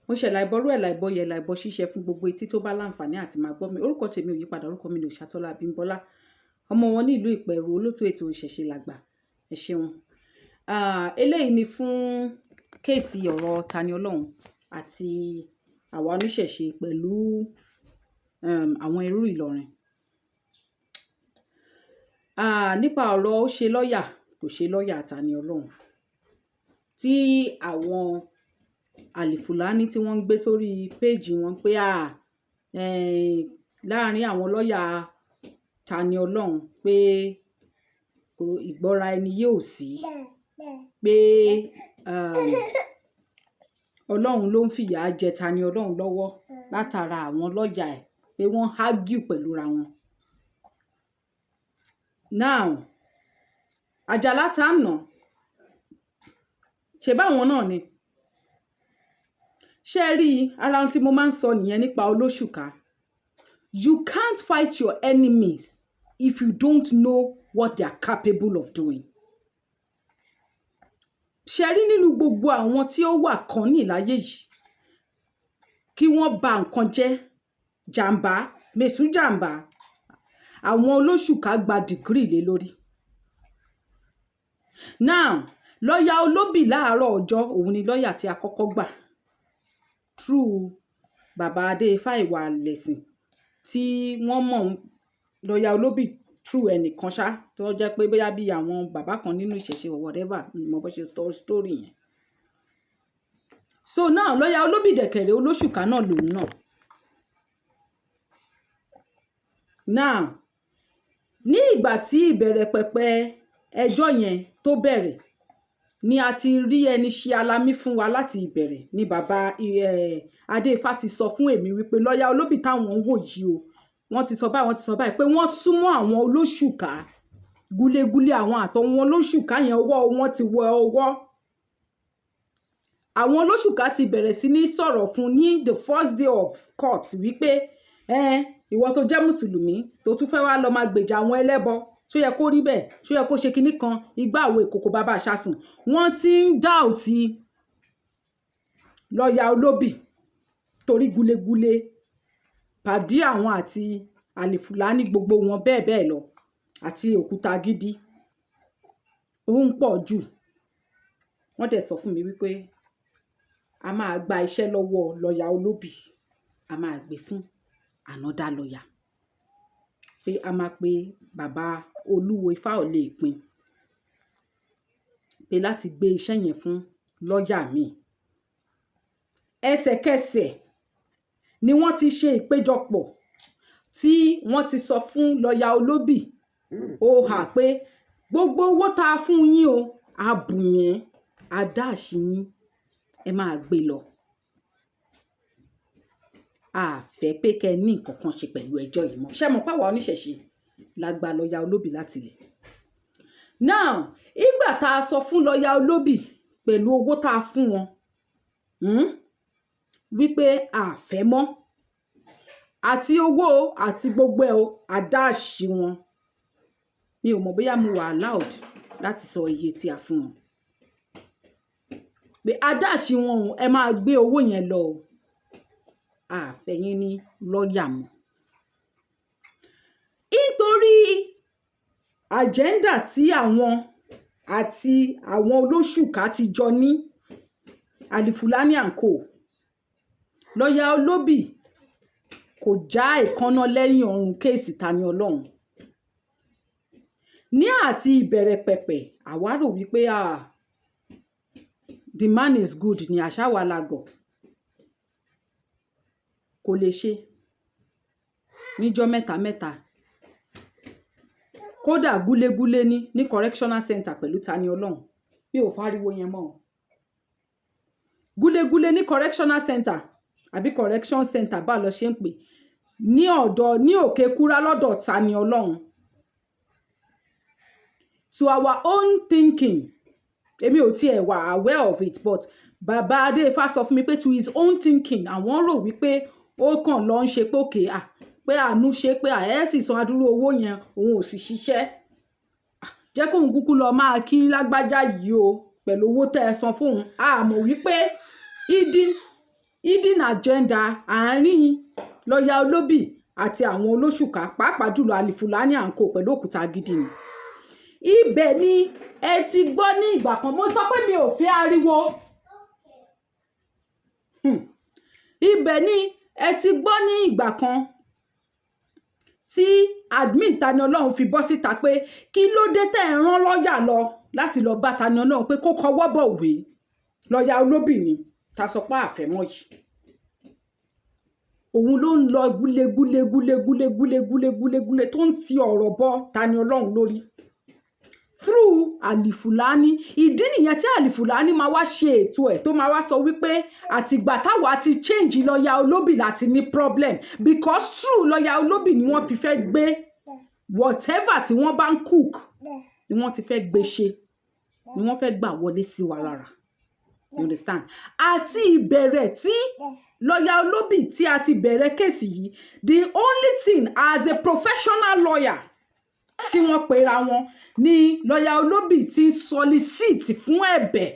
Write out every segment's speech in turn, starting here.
Mo ṣe láìbọrú ẹ̀ láìbọyè láìbọ ṣíṣe fún gbogbo etí tó bá láǹfààní àti máa gbọ́ mi. Orúkọ tèmi ò yípadà, orúkọ mi ni Òṣàtọ́lá Abímbọ́lá. Ọmọ wọn ní ìlú Ìpẹ̀rù, olótú ètò Ìṣẹ̀ṣe Làgbà. Ẹ ṣeun. Eléyìí ni fún case ọ̀rọ̀ Tani Olohun àti àwa oníṣẹ̀ṣe pẹ̀lú àwọn irú Ìlọrin. Nípa ọ̀rọ̀ ó ṣe lọ́yà, kò ṣe lọ́yà Tani Olohun, tí àwọn àlìfùlání tí wọ́n ń gbé sórí péèjì wọn pé láàárín àwọn lọ́yà Tani Olohun pé ìgbọ́ra ẹni yóò sí, pé Ọlọ́run ló ń fìyà jẹ Tani Olohun lọ́wọ́ látara àwọn lọ́yà ẹ̀, pé wọ́n argue pẹ̀lú ra wọn. Now, Àjàlá ta ń nà ṣe báwọn náà ni. Ṣé ẹ rí i, ara ohun tí mo máa ń sọ nìyẹn nípa olóṣùká. You can't fight your enemies if you don't know what they are capable of doing. Ṣé ẹ rí nínú gbogbo àwọn tí ó wà kan ní ìláyé yìí, kí wọ́n ba nǹkan jẹ́, jàǹbá, mèsù jàǹbá, àwọn olóṣùká gba degree lé lórí. Now, lọ́yà Olóbì láàárọ̀ ọjọ́, òun ni lọ́yà tí a kọ́kọ́ gbà through bàbá Adéifá Ìwà Lẹ̀sìn tí wọ́n mọ̀ lọ́yà Olóbì through ẹnìkan ṣá, tó jẹ́ pé bóyá bí àwọn bàbá kan nínú ìṣẹ̀ṣe or whatever, mi ò mọ bó ṣe sọ story yẹn. So now, lọ́yà Olóbì dẹ̀kẹ̀rẹ̀ olóṣùká náà lòun náà. Now, ní ìgbà tí ìbẹ̀rẹ̀ pẹ̀pẹ̀ ẹjọ́ yẹn tó bẹ̀rẹ̀ ni a ti rí ẹni ṣe alamí fún wa láti ìbẹ̀rẹ̀ ni bàbá Adéifá ti sọ fún èmi wípé lọ́yà Olóbì táwọn ń wò yìí o, wọ́n ti sọ báyìí, wọ́n ti sọ báyìí pé wọ́n súnmọ́ àwọn olóṣùká gúlégúlé, àwọn àtọwọn olóṣùká yẹn, ọwọ́ wọn ti wọ ọwọ́. Àwọn olóṣùká ti bẹ̀rẹ̀ sí ní sọ̀rọ̀ fún ní the first day of court wípé ìwọ tó jẹ́ mùsùlùmí tó tún fẹ́ wá lọ máa gbèjà àwọn ẹlẹ́bọ, ṣó yẹ kó rí bẹ́ẹ̀? Ṣó yẹ kó ṣe kinní kan igbá àwo ìkòkò bàbá àṣàsùn? Wọ́n ti ń doubt lọ́yà Olóbì torí gúlégúlé pàdé àwọn àti àlìfùlání gbogbo wọn bẹ́ẹ̀ bẹ́ẹ̀ lọ àti òkúta gidi ó ń pọ̀ jù. Wọ́n dẹ̀ sọ fún mi wípé a máa gba iṣẹ́ lọ́wọ́ lọ́yà Olóbì, a máa gbé fún another lawyer, pé a máa pe bàbá Olúwo Ifá ò lè pín pé láti gbé iṣẹ́ yẹn fún lọ́yà mi. Ẹsẹ̀kẹsẹ̀ ni wọ́n ti ṣe ìpéjọpọ̀ tí wọ́n ti sọ fún lọ́yà Olóbì ó hà pé gbogbo owó tá a fún yín o, a bù yín, a dáàṣì yín, ẹ máa gbé lọ. A fẹ́ pé kẹ́ ẹ ní nǹkan kan ṣe pẹ̀lú ẹjọ́ yìí mọ́. Ṣé mọ̀ pé àwa oníṣẹ̀ṣe la gba lọ́yà Olóbì láti ilẹ̀? Now, ìgbà tá a sọ fún lọ́yà Olóbì pẹ̀lú owó tá a fún wọn, wípé a fẹ́ mọ́ àti owó àti gbogbo ẹ̀ o, a dáàṣì wọn. Mi ò mọ̀ bóyá mo wà allowed láti sọ iye tí a fún wọn. Pé a dáàṣì wọn o, ẹ máa gbé owó yẹn lọ o. A fẹ́ yín ní lọ́yà mọ́. Nítorí agenda tí àwọn àti àwọn olóṣùká ti jọ ní, Alifulani and co, lọ́yà Olóbì kò já èékánná lẹ́yìn ọrùn case Tani Olohun. Ní àti ìbẹ̀rẹ̀ pẹ̀pẹ̀, àwa rò wípé the man is good ní àṣà wa la gọ̀. Kò lè ṣe níjọ́ mẹ́ta mẹ́ta. Kódà gúlégúlé ní correctional center pẹ̀lú Tani Olohun. Mi ò fariwo yẹn mọ́ o. Gúlégúlé ní correctional center àbí correction center bá lọ ṣe ń pè ní ọ̀dọ̀ ní òkè kúrá lọ́dọ̀ Tani Olohun. To our own thinking, èmi ò tiẹ̀ wà aware of it, but bàbá Adéifá sọ fún mi pé to his own thinking, àwọn rò wípé ó kàn lọ ń ṣe pé òkè à pé àánú ṣe pé ẹ̀ sì san adúrú owó yẹn, òun ò sì ṣiṣẹ́. Jẹ́ kóun kúkú lọ máa kí lágbájá yìí o pẹ̀lú owó tẹ́ ẹ san fóun. A mọ̀ wípé hidden Hidden agenda àárín lọ́ọ̀yà Olóbì àti àwọn olóṣùkà, pàápàá jùlọ Alifulani and co pẹ̀lú òkúta gidi ni. Ibẹ̀ ni ẹ ti gbọ́ ní ìgbà kan, mo sọ pé mi ò fẹ́ ariwo. Ibẹ̀ ni ẹ ti gbọ́ ní ìgbà kan tí admin Tani Olohun fi bọ́ síta pé kí ló dé tẹ́ ẹ̀ rán lọ́ọ̀yà lọ láti lọ bá Tani Olohun pé kó kọwọ́ bọ̀wé. Lọ́ọ̀yà Olóbì ni ta sọ pé àfẹ́mọ́ yìí. Òun ló ń lọ gúlégúlé gúlégúlé gúlégúlé gúlégúlé tó ń ti ọ̀rọ̀ bọ Tani Olohun lórí through Alifulani. Ìdí nìyẹn tí Alifulani máa wá ṣe ètò ẹ̀, tó máa wá sọ wípé àtìgbà táwa ti change lọ́ọ̀yà Olóbì láti ní problem, because through lọ́ọ̀yà Olóbì ni wọ́n fi fẹ́ gbé whatever tí wọ́n bá ń cook, ni wọ́n ti fẹ́ gbé ṣe, ni wọ́n fẹ́ gbà wọlé sí wa lára. You understand? Àti ìbẹ̀rẹ̀ tí lọ́ọ̀yà Olóbì tí a ti bẹ̀rẹ̀ case yìí, the only thing as a professional lawyer tí wọ́n pera wọn ní lọ́ọ̀yà Olóbì ti ń solicit fún ẹ̀bẹ̀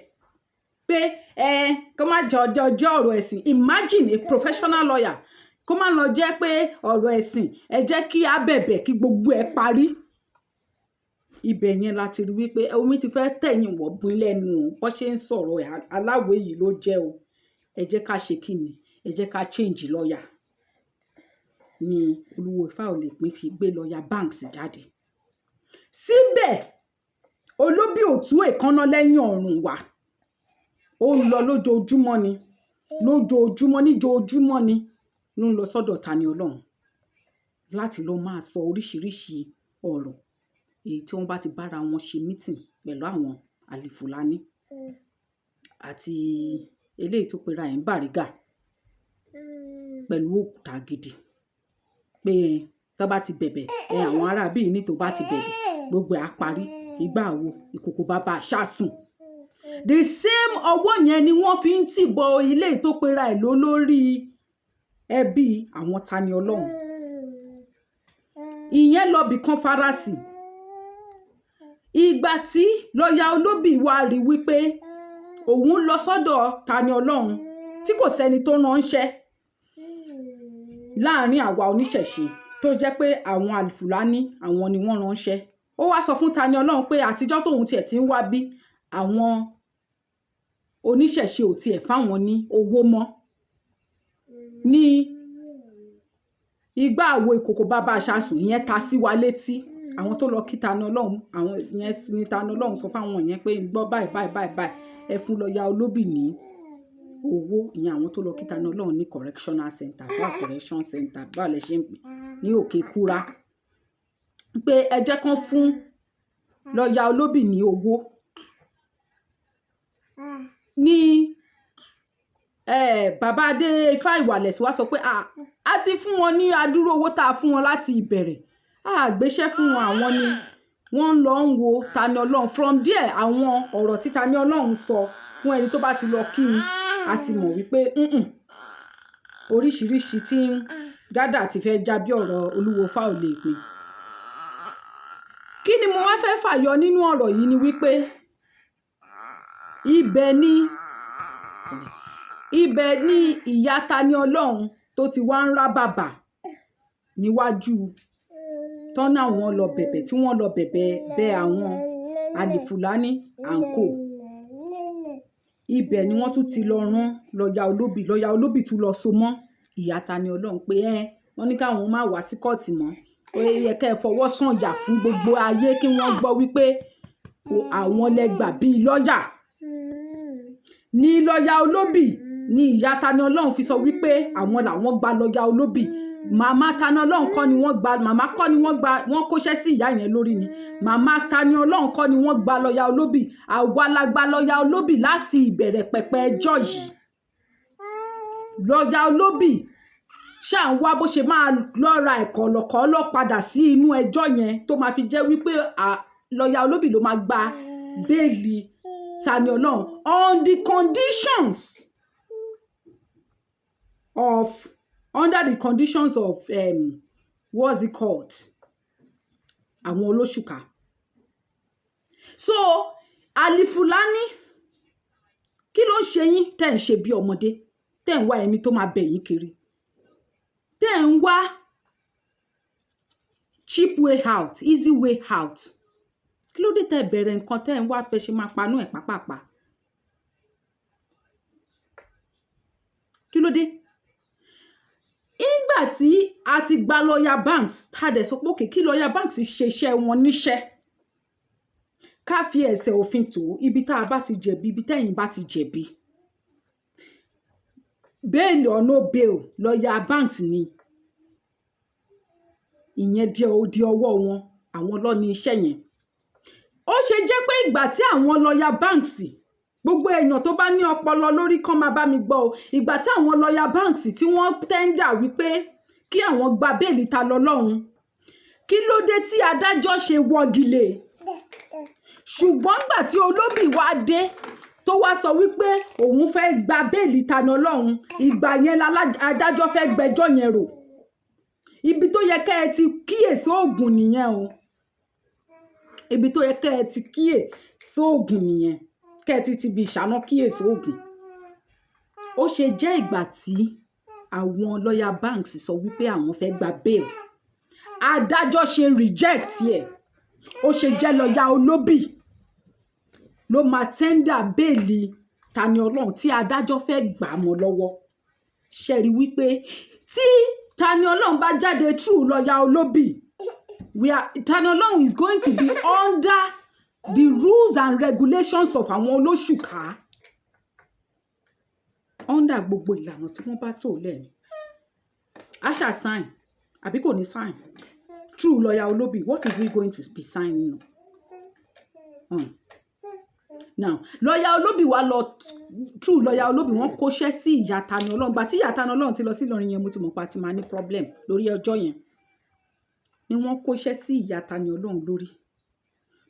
pé ẹ kó má jẹ́ ọjọ́ ọjọ́ ọ̀rọ̀ ẹ̀sìn. Imagine a professional lawyer, kó má lọ jẹ́ pé ọ̀rọ̀ ẹ̀sìn, ẹ jẹ́ kí á bẹ̀bẹ̀ kí gbogbo ẹ̀ parí. Ibẹ̀ yẹn la ti rí wípé omi ti fẹ́ tẹ̀yìn wọ̀gbìn lẹ́nu o. Bó ṣe ń sọ̀rọ̀ ẹ̀, aláwẹ̀ yìí ló jẹ́ o. Ẹ jẹ́ ká ṣe kí ni? Ẹ jẹ́ ká change lawyer. Ni Olúwo Ifá ò lè pín fi gbé lọ́ọ̀yà Banks jáde. Síbẹ̀ Olóbì ò tú èékánná lẹ́yìn ọ̀run wa. Ó ń lọ lójoojúmọ́ ni, lójoojúmọ́, níjoojúmọ́ ni ló ń lọ sọ́dọ̀ Tani Olohun láti lọ máa sọ oríṣiríṣi ọ̀rọ̀ èyí tí wọ́n bá ti bára wọn ṣe meeting pẹ̀lú àwọn Alifulani àti eléyìí tó pera ẹ̀ ń Bàrígà pẹ̀lú òkúta gidi, pé tó bá ti bẹ̀bẹ̀ ẹ, àwọn ará bíi ní tó bá ti bẹ̀bẹ̀, gbogbo ẹ̀ á parí. Ìgbà wo ìkòkò bàbá àṣàsùn. The same ọwọ́ yẹn ni wọ́n fi ń tìbọ̀ ilé tó pera ẹ̀ lólórí ẹbí àwọn Tani Olohun. Ìyẹn lọ bìkan farasì. Ìgbà tí lọ́ọ̀yà Olóbì wá rí wípé òun lọ sọ́dọ̀ Tani Olohun tí kò sẹ́ni tó ránṣẹ́ láàrin àwa oníṣẹ̀ṣe, tó jẹ́ pé àwọn Alifulani àwọn ni wọ́n ránṣẹ́, ó wá sọ fún Tani Olohun pé àtijọ́ tóun tiẹ̀ ti ń wá bí, àwọn oníṣẹ̀ṣe ò tiẹ̀ fáwọn ní owó mọ́ ní ìgbà àwo ìkòkò bàbá àṣàsùn. Ìyẹn ta sí wa létí. Àwọn tó lọ kí Tani Olohun, àwọn ìyẹn ní Tani Olohun sọ fáwọn yẹn pé gbọ́, báyìí báyìí báyìí báyìí, ẹ fún lọ́ọ̀yà Olóbì ní owó. Ìyẹn àwọn tó lọ kí Tani Olohun ní correctional center bá correction center báwo lẹ ṣe ń pè ní Òkè Kúra, pé ẹ jẹ́ kán fún lọ́ọ̀yà Olóbì ní owó ní. Bàbá adé Ifá Ìwàlẹ̀ sí wa sọ pé a ti fún wọn ní adúrú owó tá a fún wọn láti ìbẹ̀rẹ̀, a gbéṣẹ́ fún wọn, àwọn ni wọ́n ń lọ ń wo Tani Olohun. From there, àwọn ọ̀rọ̀ tí Tani Olohun sọ fún ẹni tó bá ti lọ kí ni, a ti mọ̀ wípé oríṣiríṣi tí ń gádà ti fẹ́ já bí ọ̀rọ̀ Olúwo Ifá ò lè pín. Kí ni mo wá fẹ́ fàyọ nínú ọ̀rọ̀ yìí ni wípé ibẹ̀ ni ìyá Tani Olohun tó ti wá ń rá bàbà níwájú tọ́nà àwọn lọ bẹ̀bẹ̀ tí wọ́n lọ bẹ̀bẹ̀ bẹ àwọn Alifulani and co. Ibẹ̀ ni wọ́n tún ti lọ rán lọ́ọ̀yà Olóbì. Lọ́ọ̀yà Olóbì tún lọ so mọ́ ìyá Tani Olohun pé ẹ wọ́n ní káwọn má wá sí kóòtù mọ́, ó yẹ kẹ́ ẹ fọwọ́ sọ̀yà fún gbogbo ayé kí wọ́n gbọ́ wípé àwọn lẹ gbà bíi lọ́ọ̀yà ní lọ́ọ̀yà Olóbì. Ní ìyá Tani Olohun fi sọ wípé àwọn làwọn gba lọ́ọ̀yà Olóbì. Màmá Tani Olohun kọ́ ni wọ́n gba, màmá kọ́ ni wọ́n gba, wọ́n kóṣẹ́ sí ìyá yẹn lórí ni. Màmá Tani Olohun kọ́ ni wọ́n gba lọ́ọ̀yà Olóbì. Àwa la gba lọ́ọ̀yà Olóbì láti ìbẹ̀rẹ̀ pẹ̀pẹ̀ ẹjọ́ yìí. Lọ́ọ̀yà Olóbì ṣáà ń wá bó ṣe máa lọ́ra ẹ̀kọ́ lọ́kọ́ padà sí inú ẹjọ́ yẹn, tó máa fi jẹ́ wípé lọ́ọ̀yà Olóbì ló máa gba bail Tani Olohun on the conditions of under the conditions of what's it called, àwọn olóṣùkà. So Alifulani, kí ló ń ṣe yín tẹ́ ń ṣe bí ọmọdé? Tẹ́ ń wá ẹni tó máa bẹ̀ yín kiri, tẹ́ ń wá cheap way out, easy way out. Kí ló dé tẹ́ bẹ̀rẹ̀ nǹkan tẹ́ ń wá fẹ́ ṣe máa panú ẹ̀ pápápá? Kí ló dé? Nígbà tí a ti gba lọ́ọ̀yà Banks, tá a dẹ̀ sọ pé òkè kí lọ́ọ̀yà Banks ṣe iṣẹ́ wọn níṣẹ́, ká fi ẹsẹ̀ òfin tó ibi tá a bá ti jẹ̀bi, ibi tẹ́yìn bá ti jẹ̀bi. Bail or no bail, lọ́ọ̀yà Banks ni ìyẹn di ọwọ́ wọn, àwọn ló ní iṣẹ́ yẹn. Ó ṣe jẹ́ pé ìgbà tí àwọn lọ́ọ̀yà Banks, gbogbo èèyàn tó bá ní ọpọlọ lórí kan máa bá mi gbọ́ o, ìgbà tí àwọn lọ́ọ̀yà Banks tí wọ́n tẹ́ńdà wípé kí àwọn gba béèlì Ta Lọ́lọ́run, kí ló dé tí adájọ́ ṣe wọ́gi lé? Ṣùgbọ́n ìgbà tí Olóbì wá dé tó wá sọ wípé òun fẹ́ gba béèlì Ta Lọ́lọ́run, ìgbà yẹn adájọ́ fẹ́ gbẹ́jọ́ yẹn rò. Ibi tó yẹ kẹ́ ẹ ti kíyèsí òògùn nìyẹn o. Ibi tó yẹ kẹ́ ẹ ti kíyèsí òògùn nìyẹn. Kẹ́ ẹ ti bi ìṣáná kíyèsí òògùn. Ó ṣe jẹ́ ìgbà tí àwọn lọ́ọ̀yà Banks sọ wípé àwọn fẹ́ gba bail, adájọ́ ṣe reject ẹ̀. Ó ṣe jẹ́ lọ́ọ̀yà Olóbì ló máa tẹ́ńdà béèlì Tani Olohun tí adájọ́ fẹ́ gbà mọ́ lọ́wọ́. Ṣé rí wípé tí Tani Olohun bá jáde through lọ́ọ̀yà Olóbì, Tani Olohun is going to be under the rules and regulations of àwọn olóṣùká, under gbogbo ìlànà tí wọ́n bá tò lẹ́nu. Asha sign àbí kò ní sign through lọ́ọ̀yà Olóbì? What is he going to be signing on? Now, lọ́ọ̀yà Olóbì wá lọ through lọ́ọ̀yà Olóbì, wọ́n kóṣẹ́ sí ìyá Tani Olohun. Gbà tí ìyá Tani Olohun ti lọ sí Ìlọrin yẹn, mo ti mọ̀ pa ti máa ní problem lórí ọjọ́ yẹn. Ni wọ́n kóṣẹ́ sí ìyá Tani Olohun lórí,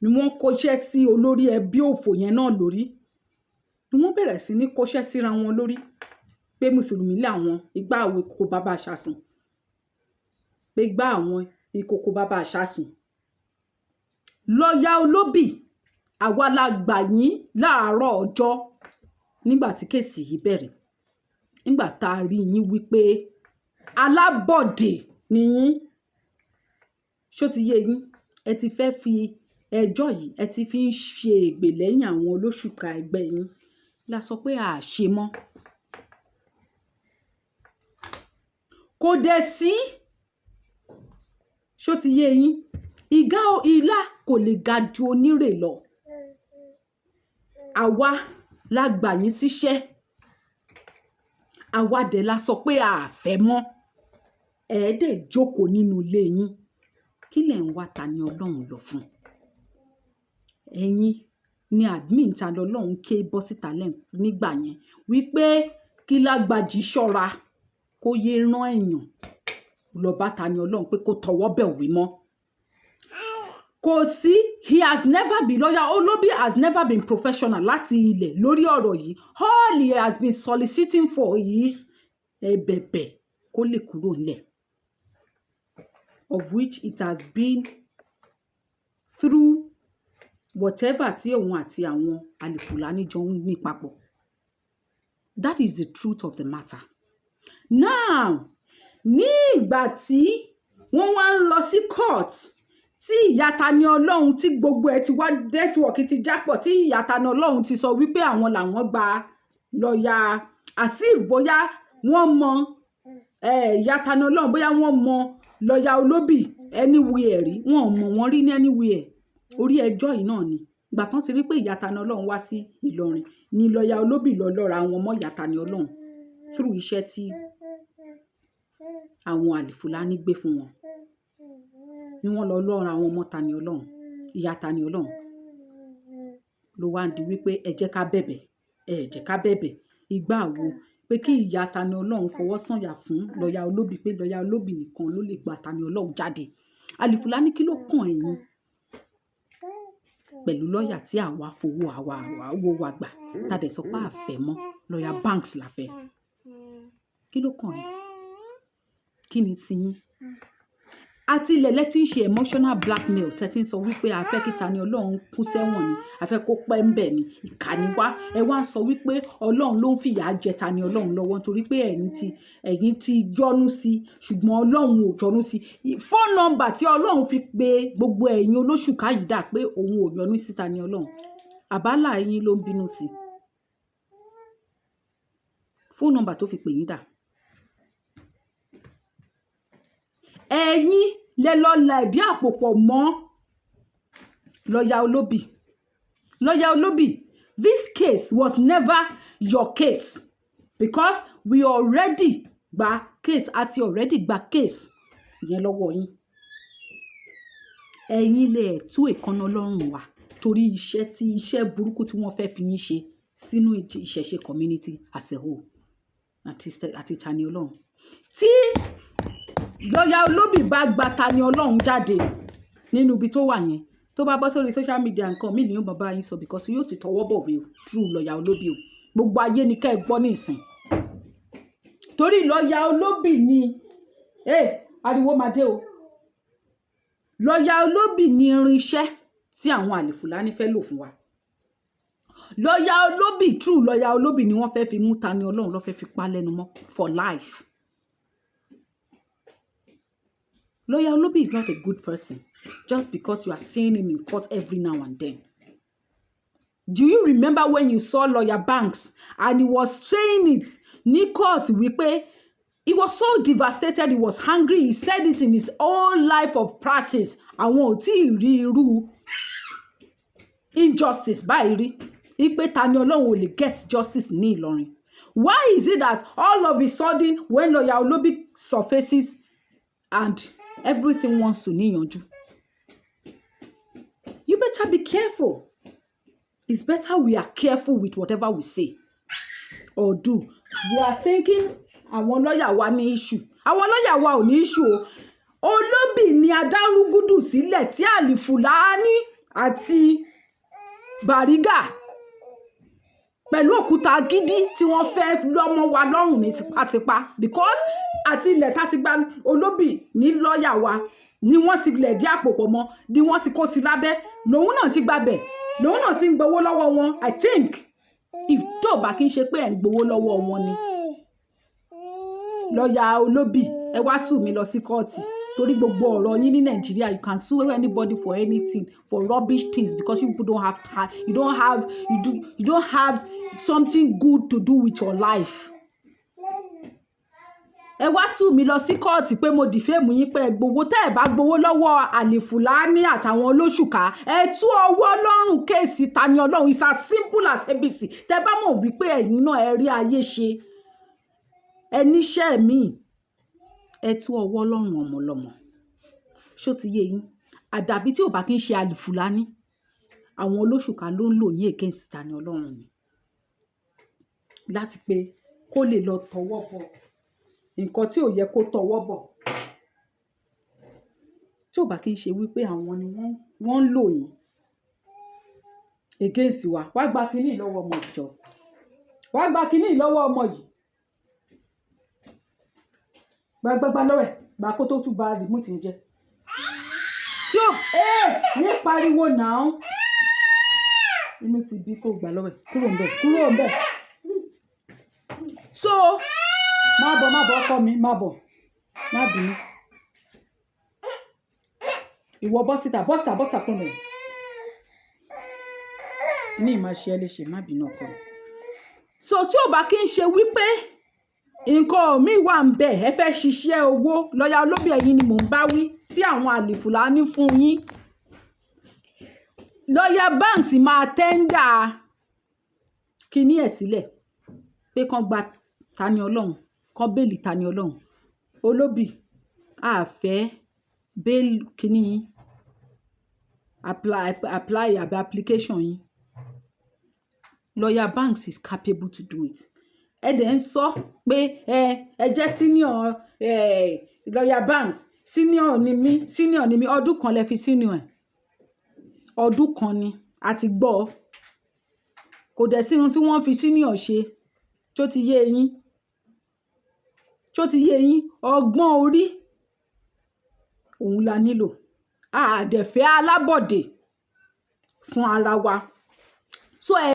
ni wọ́n kóṣẹ́ sí olórí ẹbí òfò yẹn náà lórí, ni wọ́n bẹ̀rẹ̀ sí ní kóṣẹ́ síra wọn lórí pé mùsùlùmí làwọn, igbá àwọn ìkòkò bàbá àṣàsùn, pé igbá àwọn ìkòkò bàbá àṣàsùn. Lọ́ọ̀yà Olóbì, àwa la gbà yín láàárọ̀ ọjọ́ nígbà tí case yìí bẹ̀rẹ̀, nígbà tá a rí yín wípé alábọ̀dé ni yín. Ṣó ti yé yín? Ẹ ti fẹ́ fi ẹjọ́ yìí, ẹ ti fi ń ṣe ègbè lẹ́yìn àwọn olóṣùká ẹgbẹ́ yín. La sọ pé a ṣe mọ́. Kò dẹ̀ sí. Ṣó ti yé yín? Ìgá ilá kò lè ga ju onírè lọ. Àwa la gbà yín síṣẹ́. Àwa dẹ̀ la sọ pé a fẹ́ mọ́. Ẹ dẹ̀ jókòó nínú ilé yín. Kí lẹ̀ ń wá Tani Olohun lọ fún? Ẹ̀yin ni admin Tani Olohun ké bọ́ síta nígbà yẹn wípé kí Lágbàjì ṣọ́ra kó yé rán èèyàn lọ bá Tani Olohun pé kó tọwọ́ bẹ̀ wí mọ́. Kò sí, he has never been lawyer. Olóbì has never been professional láti ilẹ̀ lórí ọ̀rọ̀ yìí. All he has been soliciting for is ẹ̀bẹ̀bẹ̀ kó lè kúrò nílẹ̀, of which it has been through whatever tí òun àti àwọn Alifulani jọ ń ní papọ̀. That is the truth of the matter. Now, ní ìgbà tí wọ́n wá ń lọ sí court, tí ìyá Tani Olohun tí gbogbo ẹ̀ ti wá network ti jápọ̀, tí ìyá Tani Olohun ti sọ wípé àwọn làwọn gba lọ́ọ̀yà, as if bóyá wọ́n mọ ìyá Tani Olohun, bóyá wọ́n mọ lọ́ọ̀yà Olóbì anywhere rí, wọ́n ò mọ̀ wọ́n rí ní anywhere. Orí ẹjọ́ yìí náà ni ìgbà tán ti rí pé ìyá Tani Olohun wá sí Ìlọrin ni lọ́ọ̀yà Olóbì lọ lọ́ra wọn mọ́ ìyá Tani Olohun through iṣẹ́ tí àwọn Alifulani gbé fún wọn, ni wọ́n lọ lọ́ra wọn mọ́ Tani Olohun. Ìyá Tani Olohun ló wá ń di wípé ẹ jẹ́ ká bẹ̀bẹ̀, ẹ jẹ́ ká bẹ̀bẹ̀ ìgbà wo pé kí ìyá Tani Olohun fọwọ́ sọ̀yà fún lọ́ọ̀yà Olóbì pé lọ́ọ̀yà Olóbì nìkan ló lè gba Tani Olohun jáde. Alifulani, kí ló kàn ẹ̀yin pẹ̀lú lọ́ọ̀yà tí àwa fowó àwa owó wa gbà tá a dẹ̀ sọ pé a fẹ́ mọ́? Lọ́ọ̀yà Banks la fẹ́. Kí ló kàn yín? Kí ni tiyín? Àti ilẹ̀ lẹ ti ń ṣe emotional blackmail, tẹ́ ti ń sọ wípé a fẹ́ kí Tani Olohun kú sẹ́wọ̀n ni, a fẹ́ kó pẹ́ ń bẹ̀ ni, ìkà ni wá. Ẹ wá ń sọ wípé Ọlọ́run ló ń fìyà jẹ Tani Olohun lọ́wọ́ nítorí pé ẹ̀yin ti yọ́nú sí, ṣùgbọ́n Ọlọ́run ò yọ́nú sí. Phone number tí Ọlọ́run fi pe gbogbo ẹ̀yin olóṣùká yìí dà pé òun ò yọ́nú sí Tani Olohun? Àbálà yín ló ń bínú sí. Phone number tó fi pè yín dà? Ẹ̀yin lẹ lọ lẹ̀dí àpò pọ̀ mọ́ lọ́ọ̀yà Olóbì. Lọ́ọ̀yà Olóbì, this case was never your case because we already gba case, àti already gba case yẹn lọ́wọ́ yín. Ẹ̀yin lẹ tú èékánná lọ́rùn wa torí iṣẹ́ tí iṣẹ́ burúkú tí wọ́n fẹ́ fi yín ṣe sínú ìṣẹ̀ṣe community as a whole àti Tani Olohun. Tí lọ́ọ̀yà Olóbì bá gba Tani Olohun jáde nínú ibi tó wà yẹn, tó bá bọ́ sórí social media, nǹkan míì ni yóò bá yín sọ because yóò ti tọwọ́ bọ̀wé o through lọ́ọ̀yà Olóbì o. Gbogbo ayé ni ká ẹ gbọ́ ní ìsìn, torí lọ́ọ̀yà Olóbì ni ariwo máa dé o. Lọ́ọ̀yà Olóbì ni irinṣẹ́ tí àwọn àlè-Fúlàní fẹ́ lò fún wa. Lọ́ọ̀yà Olóbì, through lọ́ọ̀yà Olóbì ni wọ́n fẹ́ fi mú Tani Olohun, lọ́ fẹ́ fi pa lẹ́nu mọ́ for life. Lọ́ọ̀yà Olóbì is not a good person just because you are seeing him in court every now and then. Do you remember when you saw Lawyer Banks and he was saying it ní court wípé he was so devastated, he was angry? He said it in his whole life of practice, àwọn ò tí ì rí irú injustice báyìí rí, wípé Tani Olohun ò lè get justice ní Ìlọrin. Why is it that all of a sudden, when Lawyer Olobi surfaces and everything wants to níyanjú? You better be careful. It's better we are careful with whatever we say or do. We are thinking àwọn lọ́ọ̀yà wa ní issue. Àwọn lọ́ọ̀yà wa ò ní issue o. Olóbì ni adárúgúdù sílẹ̀ tí Àlìfùlání àti Bàrígà pẹ̀lú òkúta gidi tí wọ́n fẹ́ lọ́mọ wa lọ́rùn ní tipátipá, because àti ilẹ̀ tá ti gba Olóbì ní lọ́ọ̀yà wa ni wọ́n ti lẹ̀dí àpò pọ̀ mọ́, ni wọ́n ti kó sí lábẹ́, lòun náà ti gbabẹ̀, lòun náà ti ń gbowó lọ́wọ́ wọn. I think if tó bá kí n ṣe pé ẹ̀ ń gbowó lọ́wọ́ wọn ni, lọ́ọ̀yà Olóbì, ẹ wá sue mí lọ sí kóòtù, torí gbogbo ọ̀rọ̀ yín ní Nàìjíríà, you can sue anybody for anything, for rubbish things, because you people don't have time. You don't have something good to do with your life. Ẹ wá sue mí lọ sí kóòtù pé mo defame yín, pé ẹ gbowó. Tẹ́ ẹ bá gbowó lọ́wọ́ Àlìfùlání àtàwọn olóṣùká, ẹ tú ọwọ́ lọ́rùn case Tani Olohun. It's as simple as ABC. Tẹ́ bá mọ̀ wípé ẹ̀yin náà ẹ rí ayé ṣe, ẹ níṣẹ́ míì, ẹ tú ọwọ́ lọ́rùn ọmọlọ́mọ. Ṣó ti yé yín? Àdàbí tí ò bá kí ń ṣe Àlìfùlání, àwọn olóṣùká ló ń lò yín against Tani Olohun ni láti pé kó lè lọ tọwọ́ bọ̀ nǹkan tí ò yẹ kó tọwọ́ bọ̀. Tí ò bá kí ń ṣe wípé àwọn ni wọ́n ń lò yín against wa. Wá gba kínní lọ́wọ́ ọmọ ìjọ, wá gba kínní lọ́wọ́ ọmọ yìí, gbàgbàgbà lọ́wọ́ ẹ̀, gbà kó tó tún ba remote yẹn jẹ́. Tí ó ẹ ní pariwo náà, inú ti bí kó gbà lọ́wọ́ ẹ̀. Kúrò ń bẹ̀, kúrò ń bẹ̀. So má bọ̀, má bọ̀, ọkọ mi, má bọ̀, má bínú. Ìwọ bọ́ síta, bọ́ síta, bọ́ síta, kúrò ń bẹ̀. Ní ìmáa ṣe ẹ́ léṣe, má bínú, ọkọ mi. So tí ò bá kí ń ṣe wípé nǹkan míì wà ń bẹ̀, ẹ fẹ́ ṣiṣẹ́ owó, lọ́ọ̀yà Olóbì, ẹ̀yin ni mò ń bá wí, tí àwọn Àlìfùlání fún yín, lọ́ọ̀yà Banks máa tender kinní ẹ̀ sílẹ̀ pé kán gba Tani Olohun, kán bail Tani Olohun. Olóbì, a fẹ́ bail kinní yín, apply àbí application yín. Lawyer Banks is capable to do it. Ẹ dẹ̀ ń sọ pé ẹ jẹ́ senior ẹ. Lawyer Banks, senior ni mí, senior ni mí. Ọdún kan lẹ fi senior ẹ̀, ọdún kan ni a ti gbọ́. Kò dẹ̀ sí ohun tí wọ́n fi senior ṣe. Tó ti yé yín? Tó ti yé yín? Ọgbọ́n orí Òun la nílò. A dẹ̀ fẹ́ alábọ̀dé fún ara wa. So ẹ